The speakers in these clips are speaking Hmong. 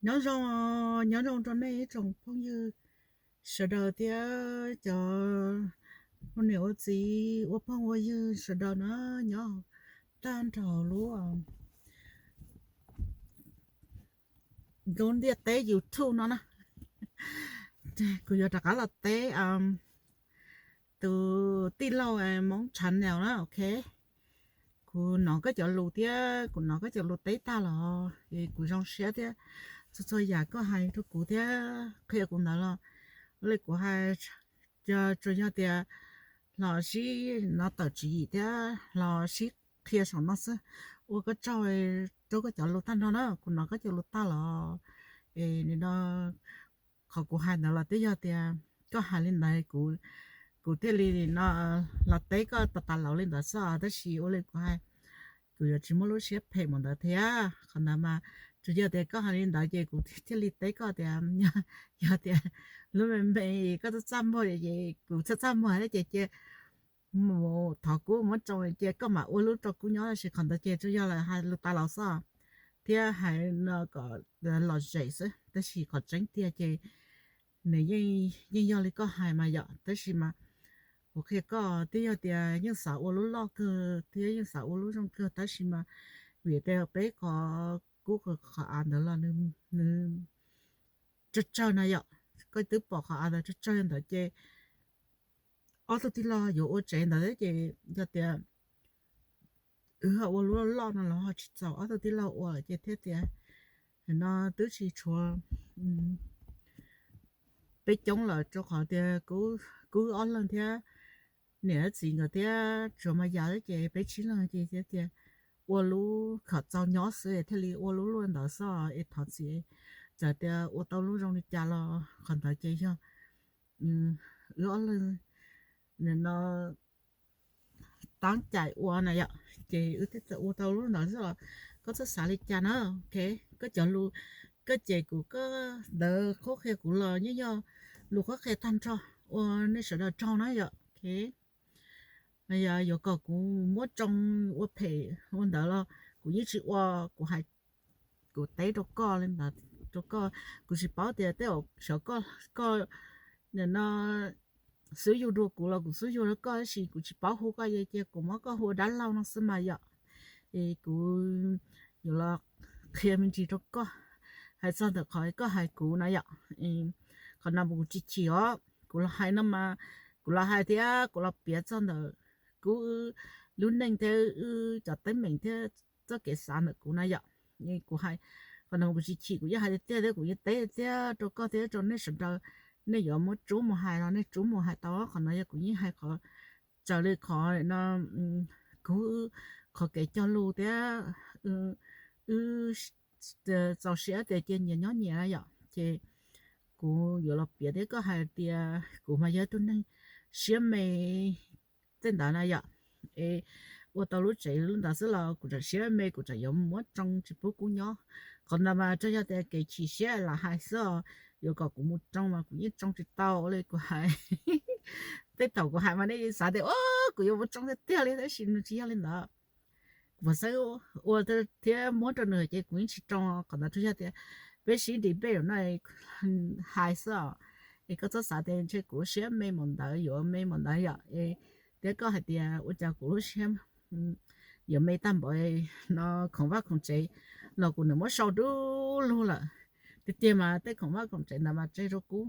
Nyob zoo, nyob zoo rau nej ib tsoom phooj ywg sawv daws thiab cov ua niam ua txiv ua phooj ua ywg sawv daws na, nyob tag nrho lub, lub ntiaj teb YouTube no na. Kuv yuav rov qab los teb tus tij laug Hmoob Channel na, ok. Kuv hnov koj cov lus thiab kuv hnov koj cov lus teb tag los es kuv zoo siab thiab txhua txhua yam koj hais rau kuv thiab qhia kuv ntawd los ua li kuv hais, tsuas yog tias los sib no tawm tswv yim thiab los sib qhia saum no xwb. Ua koj tsaug rau koj cov lus tag nrho na, kuv hnov koj cov lus tag los es nim no qhov kuv hais ntawd los twb yog tias koj hais li ntawd, kuv thiaj li no los teb koj tas tas laus li ntawd xwb, tab sis ua li kuv hais, kuv yuav tsis muaj lub siab phem mus ntawd thiab. Qhov ntawd mas tsuas yog tias koj hais li ntawd ces kuv thiaj li teb koj tias yog tias lub me me koj txaj txaj muag ces kuv txaj txaj muag thiab ces cia mus thov Kub muab tsoo cia koj mam ua lub rau Kub nyob, tab sis qhov ntawd ces tsuas yog lawv hais lus tas laus xwb thiab hais no kom lom zem xwb, tab sis qhov tseeb tiag ces nws yeej yog li koj hais mas yom, tab sis mas kuv qhia koj twb yog tias yeej xav ua lub loj kawg thiab yeej xav ua lub zoo kawg, tab sis mas vim tias peb qhov Kub qhov av ntawd los nws tsawg tsawg na yom, koj twb pom qhov av ntawd tsawg tsawg ntawd ces ob tug tij laug yuav ua tsev ntawd thiab ces yog tias wb ho ua lub loj no los ho tsis txaus ob tug tij laug ua lawm ces thiaj tias no twb tsis tshuav peb coob lawm, rau qhov tias Kub ob leeg thiab niam thiab txiv nkawd thiab tsuav mas yam thiab ces peb tsib leeg ces thiaj tias ua lub kom txaus nyob xwb thiaj li ua lub luaj ntawd xwb es thov txim, txawm tias ua tau lub zoo li cas los qhov ntawd ces yog wb ob leeg no tab cai ua na yom, ces wb thiaj txawm ua tau lub ntawd xwb los koj txhob xav li cas na, ok. Koj cov lus, koj cem kuv, koj ntawd qhuab qhia kuv los yeej yog lus qhuab qhia tag nrho, ua nej sawv daws tsaug na yom, ok. Yog yuav kom kuv muab tsoo ua phem ua ntawd los kuv yeej tsis ua, kuv hais, kuv teb rau koj li ntawd rau koj, kuv tsis paub tias tej zaum xyov koj, koj no xub yug dua kuv los kuv xub yug dua koj, tab sis kuv tsis paub hu koj, cia kuv muab koj hu ua dab laug no xwb mas yom. Es kuv yuav los qhia me ntsis rau koj, hais txog ntawm qhov koj hais kuv na yom. Qhov no mas kuv tsis chim os, kuv los hais no mas kuv los hais thiab kuv los piav txog ntawm kuv lub neej thiab wb cov teeb meem thiab txoj kev xav ntawm kuv na yom. Kuv hais, qhov no kuv tsis chim, kuv yeej hais tiag tiag thiab kuv yeej teb tiag rau koj thiab rau nej sawv daws, nej yuav muab tsub mus hais los nej tsub mus hais tau, qhov no yog kuv yeej hais qhov, raws li qhov no, kuv, qhov kev cog lus thiab wb txaus siab tias cia nyias nyob nyias na yom, ces kuv yuav los piav thiab koj hais tias kuv mas yog tus neeg siab me tej ntawd na yom. Es ua tau lub tsev lub ntawd xwb los kuv tseem siab me, kuv tseem yuav muab tsoo tsis pub kuv nyob. Qhov ntawd mas tsuas yog tias kev chim siab lam hais xwb os, yuav kom kuv mus tsoo mas kuv yeej tsoo tsis tau li kuv hais. Tej thaum kuv hais mas nej xav tias o, kuv yuav mus tsoo tiag tiag li, tab sis nws tsis yog li ntawd. Kuv xav ua thiab muab rau nws ces kuv yeej tsis tsoo. Qhov ntawd tsuas yog tias peb sib debate no hais xwb os. Es koj txhob xav tias ntshe kuv siab me mus ntawd yuav me mus ntawd yom. Es thiab koj hais tias ua cas kuv lub siab yuav me tag npaum no, khoom vaj khoom tsev los kuv nws muab sau dub lug lawm. Tiag tiag mas tej khoom vaj khoom tsev ntawd mas tseg rau kuv.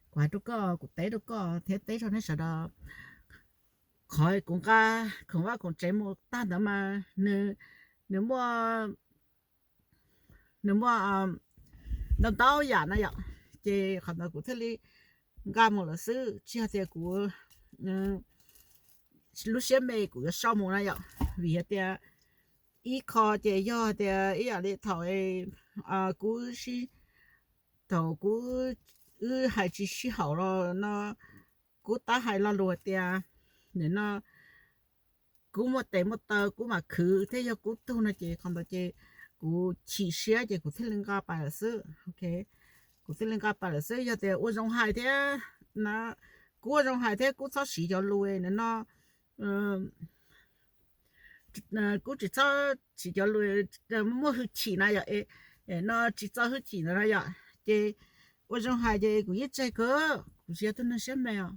Kuv hais rau koj, kuv teb rau koj thiab teb rau nej sawv daws, qhov kuv nqa khoom vaj khoom tsev mus tag ntawd mas nws, nws muaj, nws muaj ntau ntau yam na yom. Ces qhov ntawd kuv thiaj li nqa mus lawm xwb, tsis yog tias kuv lub siab me kuv yuav sau mus na yom. Vim hais tias ib qho ces yog tias ib yam li thaum kuv, thaum kuv, wb hais tsis sib haum los no, kuv tab hais lo lus tias nim no kuv muaj tes muaj taw kuv mam khwv thiab yog kuv tug no ces qhov ntawd ces kuv chim siab ces kuv thiaj li nqa pais lawm xwb. Kuv thiaj li nqa pais lawm xwb, yog tias ua zoo hais thiab, kuv ua zoo hais thiab kuv txhob siv cov lus no, kuv tsis txhob siv cov lus muaj hwj chim na yom. Es no tsis txo hwj chim ntawd no yom. Ces ua zoo hais ces kuv yeej tseg kawg, kuv tsis yog tus neeg siab me os.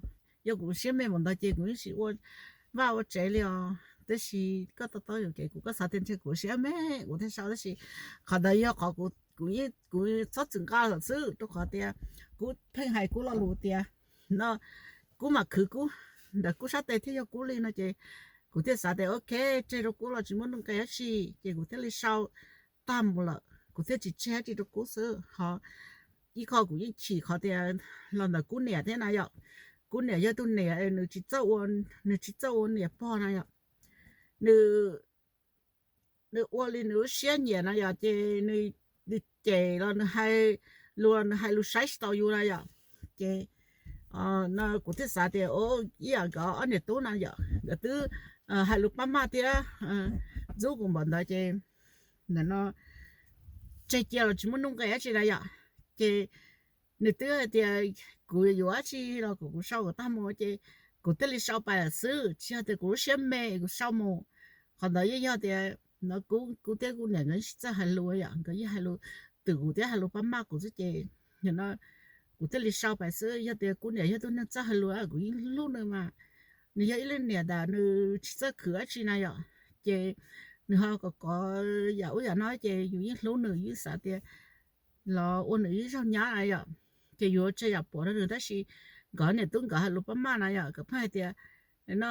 Yog kuv siab me mus ntawd ces kuv yeej tsis ua vaj ua tsev li os. Tab sis koj to taub yuam kev kuv, koj xav tias ntshe kuv siab me kuv thiaj sau, tab sis qhov ntawd yog qhov kuv, kuv txhob txwm nqa lawm xwb, rau qhov tias kuv pheej hais kuv lo lus tias no kuv mam khwv kuv, ntawm kuv sab tes thiaj yog kuv li no ces kuv thiaj xav tias ok, tseg rau kuv los tsis muaj nuj nqis dab tsi ces kuv thiaj li sau tag mus lawm, kuv thiaj tsis tseg dab tsi rau kuv xwb. Ho ib qho kuv yeej chim qhov tias los ntawm kuv niam thiab na yom. Kuv niam yog tus niam nws tsis txawj ua, nws tsis txawj ua niam pog na yom. Nws, nws ua li nws lub siab nyiam na yom, ces nws, nws cem los nws hais lus, nws hais lus saib tsis taus yus na yom. Ces no kuv thiaj xav tias ib yam nkawd ob niam tub na yom, nkawd twb hais lus pab maj thiab ntxub kuv npaum ntawd ces ntawm no tseg cia los tsis muaj nuj nqis dab tsi na yom. Ces nws twb hais tias kuv yuav dab tsi los kom kuv sau kom tag mus ces kuv thiaj li sau pais lawm xwb, tsis yog tias kuv lub siab me kuv sau mus. Qhov ntawd yeej yog tias no kuv thiab kuv niam nkawd tsis txawj hais lus yom, nkawd yeej hais lus twm kuv thiab hais lus pab maj kuv xwb ces no kuv thiaj li sau pais xwb. Yog tias kuv niam yog tus neeg txawj hais lus kuv yeej hlub nws mas, nws yog ib leej niam ntawm nws tsis txawj khwv dab tsi na yom, ces nws ho kom kov yam ub yam no ces yus yeej hlub nws, yus xav tias los ua nws ib zaug nyab na yom, ces yuav tseg yam puav rau nws. Tab sis nkawd niam tub nkawd hais lus pab maj na yom, nkawd pheej hais tias no,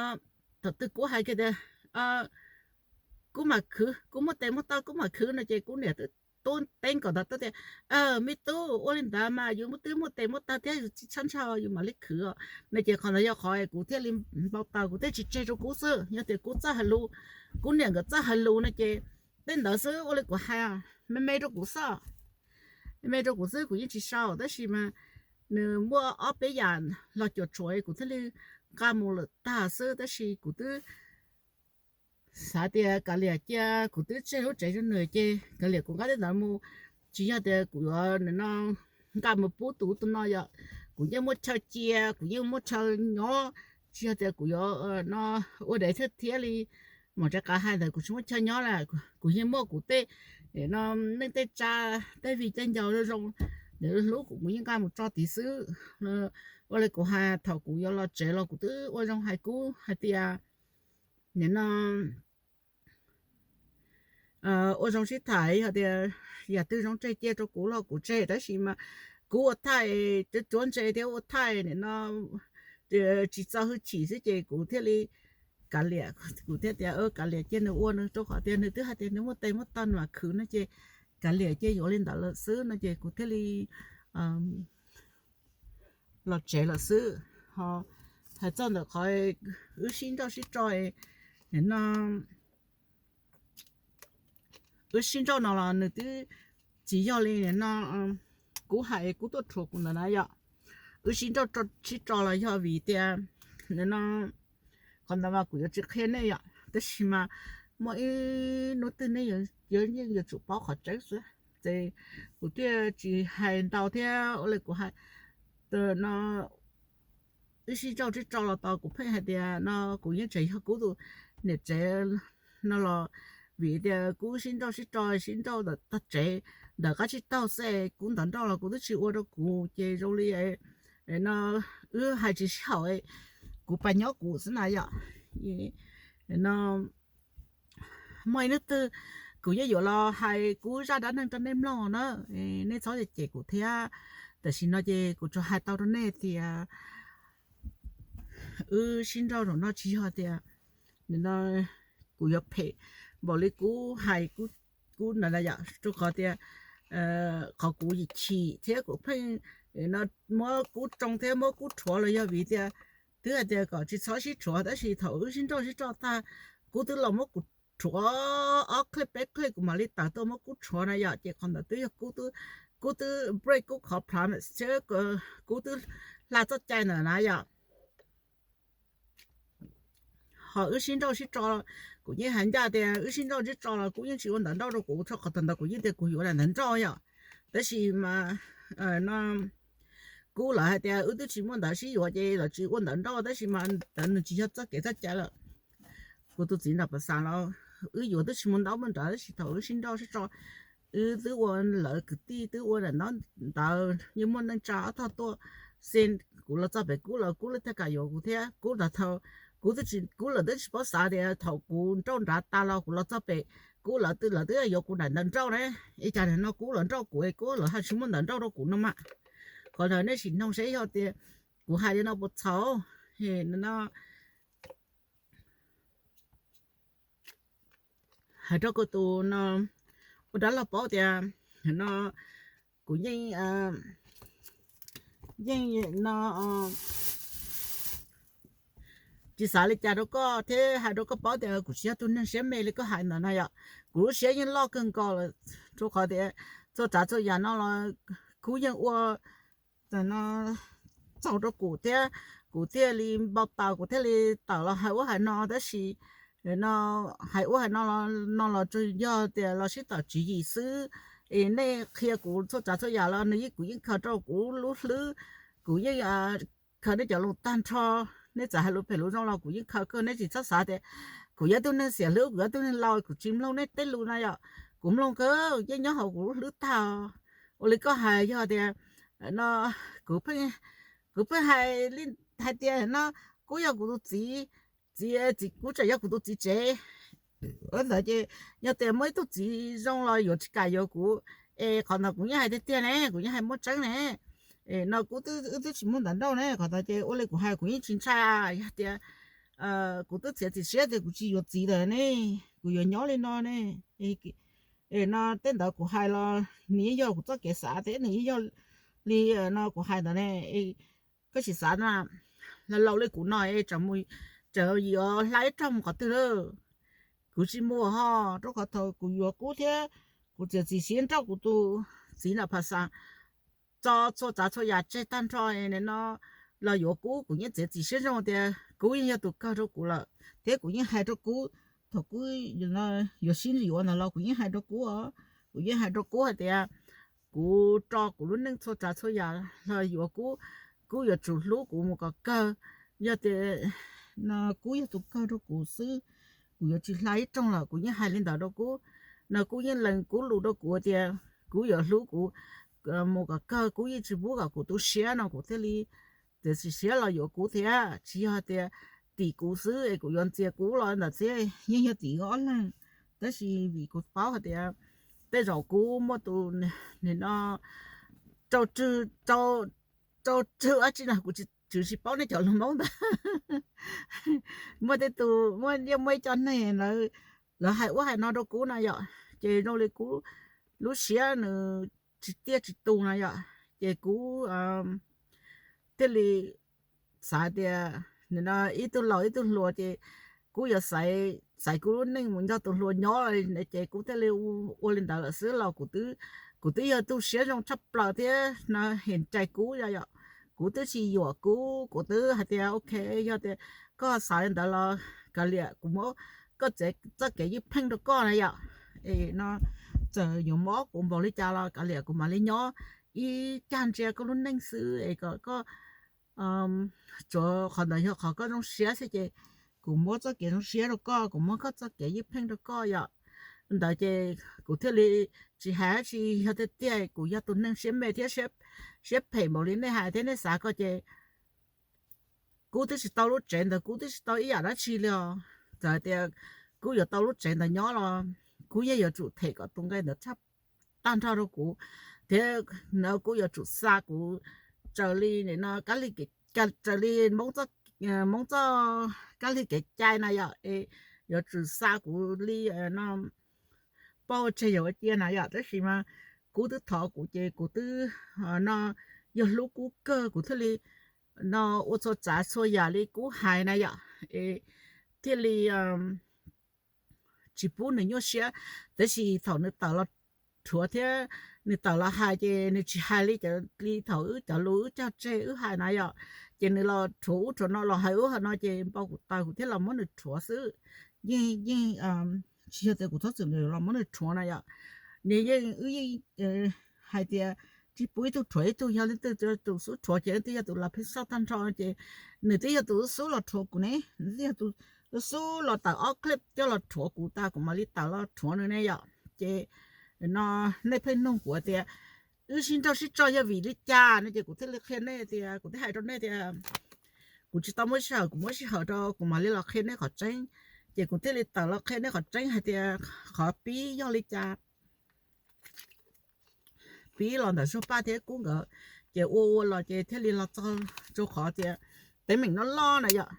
thaum twg kuv hais kiag tias kuv mam khwv, kuv muaj tes muaj taw kuv mam khwv no ces kuv niam twb tub teeb kom ntawd tub tias me tub, ua li ntawd mas yus twb muaj tes muaj taw thiab yus tsis txhob ntshaw yus mam li khwv no ces qhov ntawd yog qhov kuv thiaj li npau taws, kuv thiaj tsis tseg rau kuv xwb. Yog tias kuv txawj hais lus, kuv niam nkawd txawj hais lus no ces tej ntawd xwb, ua li kuv hais me me rau kuv xwb, me me rau kuv xwb kuv yeej tsis sau. Tab sis mas nws muaj ob peb yam los cuam tshuam kuv thiaj li nqa mus lawm tag xwb. Tab sis kuv twb xav tias kav liam cia kuv twb tseg lub tsev rau nws ces kav liam kuv nqa tej ntawd mus, tsis yog tias kuv yuav no nqa mus pub tus ub tus no yom. Kuv yeej muaj chaw cia, kuv yeej muaj chaw nyob, tsis yog tias kuv yuav no ua dev thiab thiab li. Mam tsev qav hais ntawd kuv tsis muaj chaw nyob lawm, kuv yeej muaj kuv tej no neej tej tsa, tej viv tej ncaus zoo zoo, nws hlub kuv kuv yeej nqa mus tso tid xwb. Ua li kuv hais thaum kuv yuav los tsev los kuv twb ua zoo hais Kub hais tias nim no ua zoo sib tham, yog tias yam twg zoo tseg cia rau kuv los kuv tseg, tab sis mas kuv ua thaij, cuab ntse thiab ua thaij nim no tsis txo hwj chim xwb ces kuv thiaj li kav liam, kuv thiaj tias kav liam cia nws ua nws, rau qhov tias nws twb hais tias nws muaj tes muaj taw nws mam khwv no ces kav liam cia yuav li ntawd lawm xwb no ces kuv thiaj li los tsev lawm xwb. Ho hais txog ntawm qhov wb sib nrauj sib tso no, wb sib nrauj no los nws twb tsis yog li no kuv hais kuv tuaj rhuav kuv ntawd na yom. Wb sib nrauj sib tso los yog vim tias no, qhov ntawd mas kuv yuav tsis qhia nej yom, tab sis mas muaj ib hnub twg nej yuav yeej yuav tsum paub qhov tseeb xwb. Ces kuv thiaj tsis hais ntau thiab ua li kuv hais no, wb sib nrauj sib tso los tau kuv pheej hais tias no kuv yeej tseem yog Kub tus niam tsev no los vim tias Kub sib nrauj sib tso sib nrauj ntawm tog tsev ntawm qab tsib taug xwb, kuv ntawv nrauj los kuv twb tsis ua rau kuv ces zoo li no wb hais tsis sib haum, kuv pab nyob kuv xwb na yom. No muaj ib hnub twg kuv yeej yuav los hais kuv zaj dab neeg rau nej mloog na, nej txhob cem kuv thiab. Tam sim no ces kuv tsuas hais tau rau nej tias wb sib nrauj zaum no tsis yog tias kuv yuav phem npaum li kuv hais, kuv ntawd yom, rau qhov tias qhov kuv chim thiab kuv pheej no muab Kub tsoo thiab muab Kub rhuav los yog vim tias twb hais tias kom tsis txhob sib rhuav, tab sis thaum wb sib nrauj sib tso tag, Kub twb los muab kuv rhuav ob clip peb clip kuv mam li tawm tuaj muab Kub rhuav na yom. Ces qhov ntawd twb yog Kub twb break Kub qhov promise thiab Kub twb hla txoj cai ntawd na yom. Ho wb sib nrauj sib tso, kuv yeej hais ncaj tias wb sib nrauj sib tso los Kub yeej tsis ua ntawv nrauj rau kuv, txog qhov thaum ntawd kuv yeej tias kuv yuav lam ntawv nrauj yom. Tab sis mas no Kub lawv hais tias wb twb tsis muaj ntawv sib yuav ces lawv tsis ua ntawv nrauj, tab sis mas ntawd nws tsis yog txoj kev txoj cai lawm. Kuv tus txiv nram Pas Xas los wb yuav twb tsis muaj ntaub muaj ntawv, tab sis thaum wb sib nrauj sib tso wb twb ua lawv kwv tij twb ua ntawd, yeej muaj neej tsa ob tog tuaj, xij kuv los txog pem Kub lawm Kub lawv thiaj kam yuav kuv thiab. Kub thaum, Kub twb tsis, Kub lawv twb tsis paub xav tias thaum kuv nrauj nrad tas los kuv los txog pem Kub lawv twb, lawv twb yuav kuv nram ntawv nrauj ne. Ib cas no Kub lawv nrauj kuv, Kub lawv haj tsis muaj ntawv nrauj rau kuv no mas. Qhov ntawd nej sim noog seb yog tias kuv hais li no puas txhaum no. Hais rau kuv tus no, ua dab laug paub tias no kuv yeej, yeej no tsis xav li cas rau koj thiab hais rau koj paub tias kuv tsis yog tus neeg siab me li koj hais ntawd na yom. Kuv lub siab yeej loj kawg nkaus lawm, rau qhov tias txhua tsav txhua yam no los Kub yeej ua no txaus rau kuv thiab, kuv thiaj li npau taws, kuv thiaj li tawm los hais ub hais no. Tab sis no hais ub hais no, no los tsuas yog tias los sib tawm tswv yim xwb. Es nej qhia kuv txhua tsav txhua yam los nws yeej, kuv yeej khaws rau kuv lub hlwb, kuv yeej khaws nej cov lus tag nrho. Nej txawm hais lus phem lus zoo los kuv yeej khaws kawg. Nej tsis txhob xav tias kuv yog tug neeg xiam hlwb, kuv yog tug neeg laus kuv tsis mloog nej tej lus na yom. Kuv mloog kawg, yeej nyob hauv kuv lub hlwb tag. Ua li koj hais yog tias no kuv, kuv pheej hais li hais tias no Kub yog kuv tus txiv, txiv, txiv, Kub tseem yog kuv tus txiv tsev ntawd ces yog tias muaj ib tug txiv zoo los yuav tsis kam yuav kuv. Es qhov ntawd kuv yeej hais tiag tiag ne, kuv yeej hais muaj tseeb ne. No Kub twb, wb twb tsis muaj ntawv nrauj ne, qhov ntawd ces ua li kuv hais kuv yeej tsis ntshai. Yog tias kuv twb txiav txim siab tias kuv tsis yuav txiv lawm ne, kuv yuav nyob li no ne. Es no tej ntawd kuv hais los nws yeej yog kuv txoj kev xav thiab nws yeej yog li no kuv hais ntawd ne. Koj tsis xav na, laus laus li kuv no es tseem, tseem yuav hla ib rooj mus qhov twg lawm. Kuv tsis mus ho, rau qhov thaum kuv yuav Kub thiab kuv txiav txim siab nrauj kuv tus txiv nram Phav Xav, tso txhua tsav txhua yam tseg tag nrho no los yuav Kub, kuv yeej txiav txim siab zoo tias Kub yeej yog tus kawg rau kuv lawm thiab kuv yeej hais rau Kub, thaum Kub yuav sib yuav ntawd los kuv yeej hais rau Kub os, kuv yeej hais rau Kub hais tias kuv tso kuv lub neej txhua tsav txhua yam los yuav Kub, Kub yuav tsum hlub kuv mus kom kawg. Yog tias no Kub yog tus kawg rau kuv xwb, kuv yuav tsis hla ib rooj lawm, kuv yeej hais li ntawd rau Kub. No Kub yeej lees Kub lus rau kuv tias Kub yuav hlub kuv mus kom kawg, Kub yeej tsis pub kom kuv tu siab no kuv thiaj li txiav txim siab los yuav Kub thiab. Tsis yog tias tim kuv xwb es kuv yuav ntxias Kub los ntawd thiab, yeej yog tim wb ob leeg. Tab sis vim kuv paub hais tias tej zaum Kub muaj tus, nim no rau, rau rwg dab tsi no kuv tsis, tsis paub nej cov lus Hmoob ntawd. Muaj tej tus, muaj, yeej muaj ib co neeg lawv, lawv hais ub hais no rau Kub na yom, ces zoo li Kub lub siab nws tsis tiaj tsis tus na yom, ces Kub thiaj li xav tias nim no ib tug laus ib tug hluas ces Kub yuav xaiv, xaiv Kub lub neej mus nrog tus hluas nyob, ces Kub thiaj li ua li ntawd lawm xwb los kuv twb, kuv twb yog tug siab zoo tshaj plaws thiab no, hem rais Kub yom, kuv twb tsis yuam Kub, kuv twb hais tias ok, yog tias koj xav li ntawd los kav liam, kuv muab koj txoj kev ywj pheej rau koj na yom. Es no txawm yuav mob kuv npaum li cas los kav liam, kuv mam li nyob ib cag ntsia koj lub neej xwb es kom koj, tsuav qhov ntawd yog qhov koj zoo siab xwb ces kuv muab txoj kev zoo siab rau koj, kuv muab koj txoj kev ywj pheej rau koj yom. Ntawd ces kuv thiaj li tsis hais dab tsi, yog tiag tiag kuv yog tus neeg siab me thiab siab phem npaum li nej hais thiab nej xav ko ces Kub twb tsis tau lub tsev ntawd, Kub twb tsis tau ib yam dab tsi li os. Txawm tias Kub yuav tau lub tsev ntawd nyob los Kub yeej yuav tsum them kom tus nqe ntawd tshaj tag nrho rau kuv, thiab no Kub yuav tsum xa kuv raws li nim no kab li kev, raws li Hmoob txoj, Hmoob txoj kab li kev cai na yom, es yuav tsum xa kuv li no pauj tseg yog ua cia na yom. Tab sis mas Kub twb thov kuv ces kuv twb no yog hlub Kub kawg kuv thiaj li no ua txhua tsav txhua yam li Kub hais na yom, es thiaj li tsis pub nws nyuaj siab. Tab sis thaum nws tawm los rhuav thiab nws tawm los hais ces nws tsis hais li, li thaum wb cov lus wb cog tseg wb hais na yom, ces nws los rhuav ub rhuav no los hais ub hais no ces npau kuv taws kuv thiaj los muab nws rhuav xwb. Yeej, yeej tsis yog tias kuv txhob txwm los muab nws rhuav na yom. Nws yeej, wb yeej hais tias tsis pub ib tug rhuav ib tug, yog leej twg tus xub rhuav ces leej twg yog tus las pheej xauj tag nrho ces nws twb yog tus xub los rhuav kuv ne, nws twb yog tus xub los tawm ob clip coj los rhuav kuv tas kuv mam li tawm los rhuav nws ne yom. Ces no nej pheej nug kuv tias wb sib nrauj sib tso yog vim li cas no ces kuv thiaj li qhia nej tias, kuv thiaj hais rau nej tias kuv tsis tau muaj sij hawm, kuv muaj sij hawm rau kuv mam li los qhia nej qhov tseeb. Ces kuv thiaj li tawm los qhia nej qhov tseeb hais tias qhov pib yog li cas. Pib los ntawm Zuag Paj thiab Kub nkawd, ces ua ua los ces thiaj li los txog rau qhov tias teeb meem no loj na yom.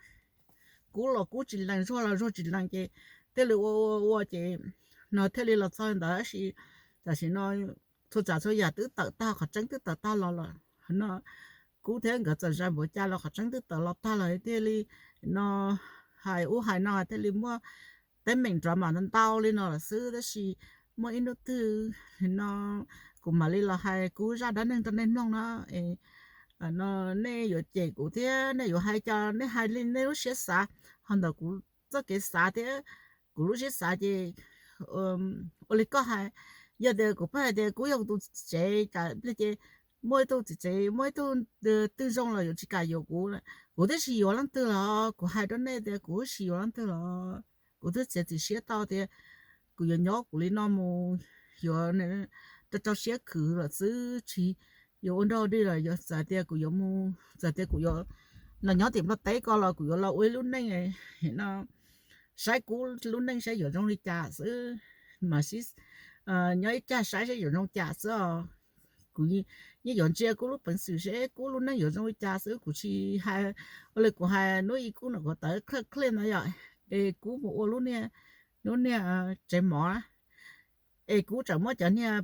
Kub los Kub tsis lees, Zuag los Zuag tsis lees, ces thiaj li ua ua ua ces no thiaj li los txog ntawd. Tab sis tam sim no txhua tsav txhua yam twb tawm tag, qhov tseeb twb tawm tag los lawm no. Kub thiab nkawd txawm zais npaum cas los qhov tseeb twb tawm los tag lawm thiaj li no hais ub hais no thiaj li muaj teeb meem nrov mam ntau li no lawm xwb. Tab sis muaj ib hnub twg no kuv mam li los hais Kub zaj dab neeg rau nej mloog na. No nej yuav cem kuv thiab nej yuav hais cov nej hais li nej lub siab xav, ho ntawm kuv txoj kev xav thiab kuv lub siab xav ces ua li koj hais, yog tias kuv pheej hais tias Kub yog kuv tus txiv tsev ces muaj ib tug txiv tsev, muaj ib tug twg zoo los yuav tsis kam yuav kuv. Kuv twb tsis yuav leej twg los, kuv hais rau nej tias kuv tsis yuav leej twg los, kuv twb txiav txim siab tau tias kuv yuav nyob kuv li no mus, yuav rau rau siab khwv lawm xwb, tsis yuav ua nrog dig lawm. Yuav txawm tias kuv yuav mus, txawm tias kuv yuav los nyob tim Nplog teb ko los kuv yuav los ua ib lub neej no saib Kub lub neej saib yuav zoo li cas xwb, mas sib nyob ib cag saib saib yuav zoo cas xwb os. Kuv yeej yuav ntsia Kub lub peev xwm seb Kub lub neej yuav zoo li cas xwb. Kuv tsis hais ua li kuv hais hnub ib Kub no kuv tawv khav khav no yom, es Kub mus ua lub niag, lub niag tsev mov, es Kub tseem muab cov niag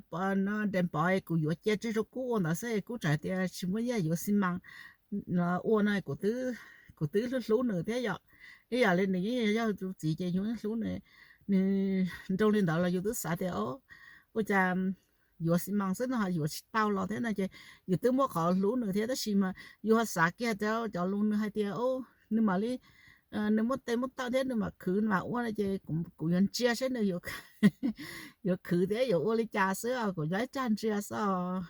nres pov es kuv yuav cia tseg rau Kub ua ntawd xwb, es Kub tseem tias tsis muaj nyiaj yuav xi mas ua no. Kuv twb hlub hlub nws thiab yom, ib yam li nws yeej yog tus txiv ces yus yeej hlub nws. Nws nroo li ntawd los yus twb xav tias ua cas yuav xi mas xwb no yuav tsis tau los thiab no ces yus twb muab qhov hlub nws thiab. Tab sis mas yus ho xav kiag rau cov lus nws hais tias nws mam li, nws muaj tes muaj taw thiab nws mam khwv mam ua no ces kuv yuav ntsia saib nws yuav khwv thiab yuav ua li cas xwb os. Kuv nyob ib cag ntsia xwb os.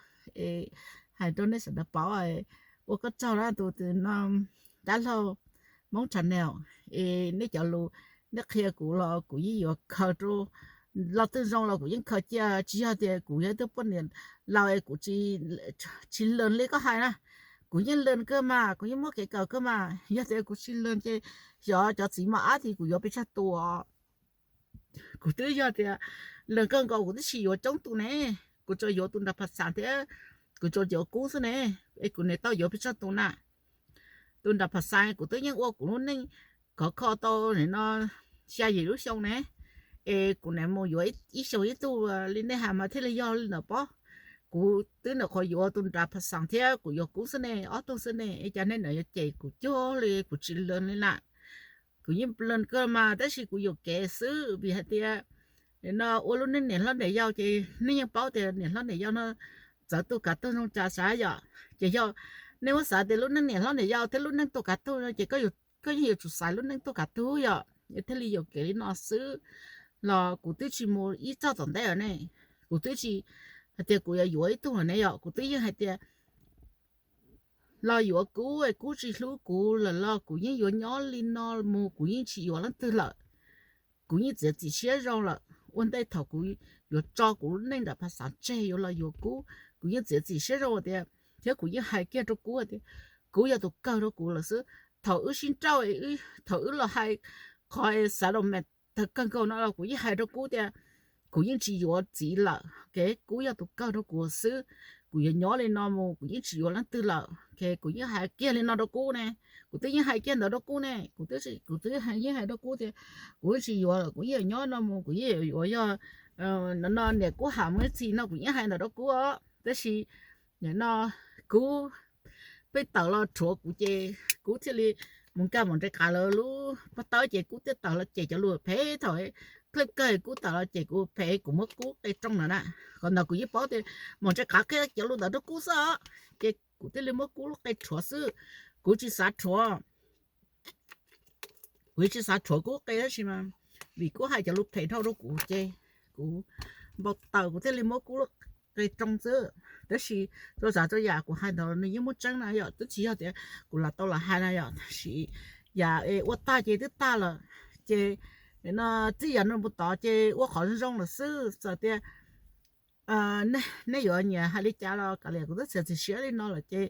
Es hais rau nej sawv daws paub, ua koj tsaug na tus twg no, dab laug Hmoob channel, es nej cov lus nej qhia kuv los kuv yeej yuav khaws rau, los twg zoo los kuv yeej khaws cia. Tsis yog tias kuv yog ib tug poj niam laus es kuv tsis lees li koj hais na, kuv yeej lees kawg mas, kuv yeej muaj kev kawm kawg mas. Yog tias kuv tsis lees ces xyov cov txiv mos ab tim kuv yuav pes tsawg tus. Kuv twb yog tias lees kawg nkaus kuv twb tsis yuav coob tus ne, kuv tsuas yuav tus nram Phav Xav thiab kuv tsuas yuav Kub xwb ne, es kuv niam tau yuav pes tsawg tus na. Tus nram Phav Xav kuv twb yeej ua kuv lub neej khov kho tau no xya yim lub xyoo ne, es kuv niam mus yuav ib xyoos ib tug li nej hais mas thiaj li yog li ntawd pob. Kuv twb nyuam qhuav yuav tus nram Phav Xav thiab kuv yuav Kub xwb ne, ob tug xwb ne, es cas nej niam yuav cem kuv cuag li kuv tsis lees li na. Kuv yeej lees kawg mas tab sis kuv yuam kev xwb vim hais tias no ua lub neej niam hlob niam yau ces nej yeej paub tias niam hlob niam yau no txawv tus kav tug zoo cas sav yom. Ces yog nej muab xav tias lub neej niam hlob niam yau thiab lub neej tuaj kav tug no ces koj yeej yuav tsum xaiv lub neej tuaj kav tug yom, thiaj li yuam kev li no xwb. Los kuv twb tsis mus ib txog tom ntej lawm ne, kuv twb tsis hais tias kuv yuav yuav ib tug lawm ne yom, kuv twb yeej hais tias los yuav Kub, Kub tsis hlub kuv lawm los kuv yeej yuav nyob li no mus, kuv yeej tsis yuav leej twg lawm. Kuv yeej txiav txim siab zoo lawm, ua ntej thaum kuv yuav tso kuv lub neej nram Phav Xav tseg yuav los yuav Kub, kuv yeej txiav txim siab zoo tias, thiab kuv yeej hais kiag rau Kub tias Kub yog tus kawg rau kuv lawm xwb. Thaum wb sib nrauj, thaum wb los hais qhov xav los me tag kawg nkaus no los kuv yeej hais rau Kub tias kuv yeej tsis yuav txiv lawm, kev Kub yog tus kawg rau kuv xwb. Kuv yuav nyob li no mus, kuv yeej tsis yuav leej twg lawm. Kuv yeej hais kiag li no rau Kub ne, kuv twb yeej hais kiag ntawd rau Kub ne, kuv twb, kuv twb yeej hais rau Kub tias kuv yeej tsis yuav lawm, kuv yeej yuav nyob no mus, kuv yeej yuav yog no niam Kub ham muaj ib txhis no, kuv yeej hais ntawd rau Kub os. Tab sis nim no Kub pheej tawm los rhuav kuv ces Kub thiaj li mus nkag Maum Ntses Qav lawv lub pob tawb ces Kub thiaj tawm los cem cov lus phem thaum, kawg Kub tawm los cem kuv phem, kuv muab Kub qe rooj lawm na. Qhov ntawd kuv yeej paub tias Maum Ntses Qav qhia cov lus ntawd rau Kub xwb os, ces kuv thiaj li muab Kub lub qe rhuav xwb, kuv tsis xav rhuav. Kuv tsis xav rhuav Kub qe tab sis mas vim Kub hais cov lus phem dhau rau kuv ces kuv npau taws kuv thiaj li muab Kub lub qe rooj xwb. Tab sis txhua tsav txhua yam kuv hais ntawd nws yeej muaj tseeb na yom, twb tsis yog tias kuv lam tau lam hais na yom, tab sis yam es ua tag ces twb tag lawm. Ces no txij yam no mus tod ces ua qhov zoo lawm xwb, txawm tias Nej yuav nyiam hais li cas los kav liam, kuv twb txiav txim siab li no lawm ces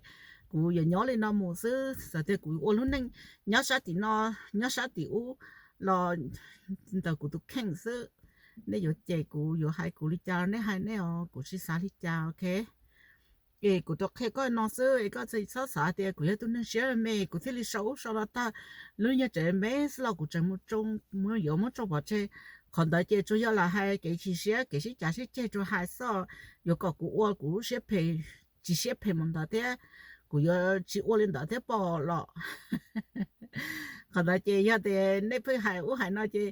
kuv yuav nyob li no mus xwb. Txawm tias kuv ua lub neej nyob sab tim no, nyob sab tim ub los ntawm kuv tus kheej xwb. Nej yuav cem kuv, yuav hais kuv li cas los nej hais nej os, kuv tsis xav li cas, ok. Es kuv rov qhia koj no xwb es koj tsis txhob xav tias kuv yog tus neeg siab me, kuv thiaj li sau ub sau no tag. Lub nyuag tsev me xwb los kuv tseem mus yuav muab tsoo pov tseg. Qhov ntawd ces tsuas yog lam hais kev chim siab, kev sib cav sib ceg rau hais xwb. Yuav kom kuv ua kuv lub siab phem, tsis siab phem mus ntawd thiab, kuv yuav tsis ua li ntawd thiab pom los. Qhov ntawd ces yog tias nej pheej hais ub hais no ces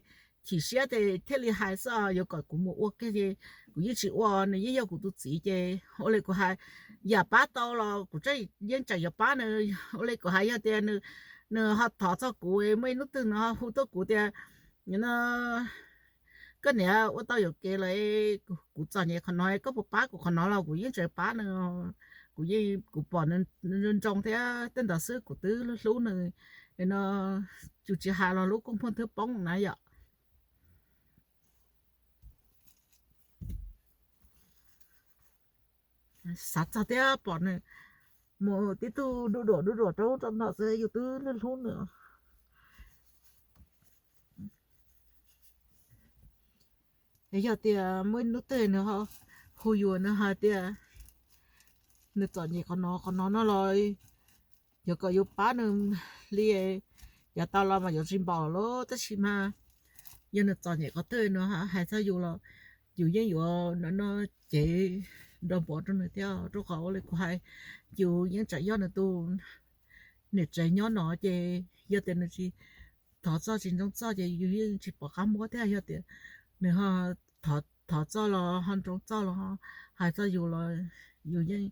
chim siab ces thiaj li hais xwb. Yuav kom kuv mus ua kiag ces kuv yeej tsis ua, nws yeej yog kuv tus txiv ces ua li kuv hais, yam pab tau los kuv yeej tseem yuav pab nws. Ua li kuv hais, yog tias nws ho thov txog kuv, muaj ib hnub twg nws ho hu tuaj kuv tias, no, koj niam ua tau yuam kev lawm, kuv txom nyem qhov no, koj puas pab kuv qhov no los kuv yeej tseem pab nws. Kuv yeej, kuv pom nws nroo thiab tej ntawd xwb kuv twb hlub nws. No, tsis hais los lub koob phooj ywg poob na yom. Xav txog thiab pom nws mus tib tug du duam du duam rau ub rau no xwb yus twb hlub hlub nws. Yog tias muaj ib hnub twg nws hu yus, nws hais tias nws txom nyem qhov no qhov no no los yuav kom yus pab nws li, yav tau los mas yuav tsis npaum lawm tab sis mas yog nws txom nyem qhov twg nws hais txog yus los yus yeej yuav no cev nrog npaum rau nws thiab. Rau qhov ua li kuv hais, yus yeej tseem yog nws tus niam tsev nyob no ces yog tias nws tsis thov txog tsis ntsoov txog ces yus yeej tsis pom qab muab thiab. Yog tias nws ho thov txog los ho ntsoov txog los hais txog yus los yus yeej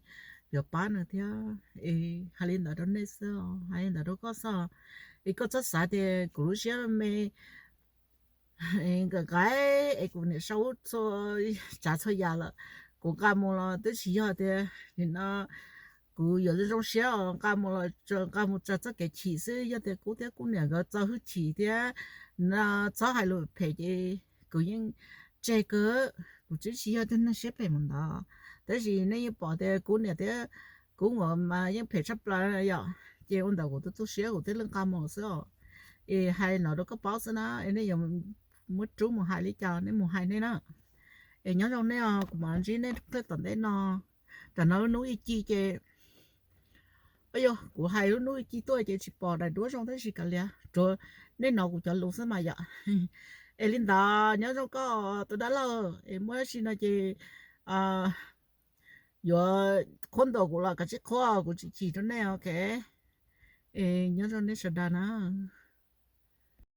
yuav pab nws thiab. Es hais li ntawd rau nej xwb, hais li ntawd rau koj xwb. Es koj txhob xav tias kuv lub siab me nqaim nqaim es kuv niam sau ub txhua tsav txhua yam lawm. Kuv nqa mus los twb tsis yog tias nim no kuv yuav zoo siab os, nqa mus los nqa mus tsa txoj kev chim xwb. Yog tias kuv thiab kuv niam nkawd txo hwj chim thiab no txhob hais lus phem ces kuv yeej tseg kawg. Kuv twb tsis yog tus neeg siab phem mus ntawd, tab sis nej yeej pom tias kuv niam thiab kuv muam mas yeej phem tshaj plaws yom, ces ua ntawd kuv tu tu siab kuv thiaj li nqa mus xwb os. Es hais no rau koj paub xwb na, es nej yuav muab rub mus hais li cas nej mus hais nej na. Es nyob zoo nej os, kuv mam ntsib nej tom ntej no. Tam no lub hnub ib ci ces, yog kuv hais lub hnub ib ci tuaj ces tsis pom daim duab zoo tab sis kav liam, tsuas nej hnov kuv cov lus xwb mas yom. Es li ntawd nyob zoo koj tus dab laug, es muaj dab tsi no ces yuav qhuab ntuas kuv los kav tsij qhuab, kuv tsis chim rau nej, ok. Es nyob zoo nej sawv daws na.